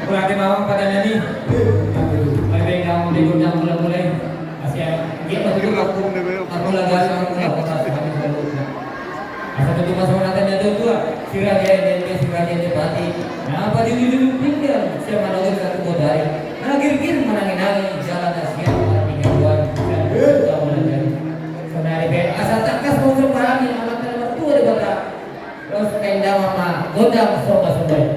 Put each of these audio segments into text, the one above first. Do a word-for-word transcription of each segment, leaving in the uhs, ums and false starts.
Kurang di bawah pada nani. Baik-baik, kamu di gudang mulai-mulai. Masih ya. Dia betul aku. Aku lagi, aku lagi. Asa tutu pasahaton ni na tuatua, si Raja Ende, si Raja Ende Pati. Na pajuju-juju pinggan, sian manogot satu bodari. Na girgir manangi-nangi, jala na siap marpinggan tuan, sian tuatua mulajadi. Sonari pe, asa tangkas maunsur parani, Amanta na martua Debata. Ros endang ma gondang somba-somba i.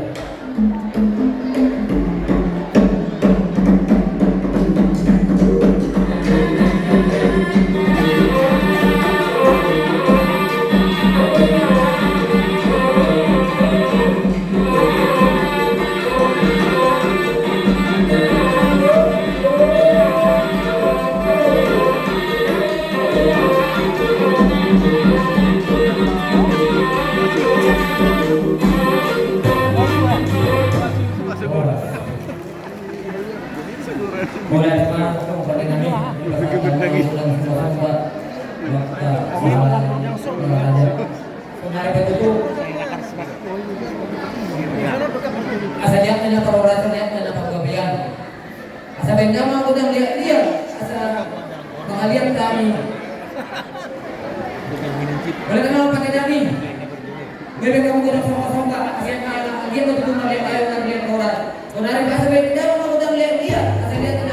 Asa liat ma na parhorasan, liat ma na panggabean. Asa baen damang godang liat-liat, asa mangaliat hami. Boleh kenal pakai dami. Bebek kamu godang songka-songka, asa yang kaya liat ma tutu mangaliat ayo, mangaliat horas. Sonari asa baen damang godang liat-liat, asa liat ma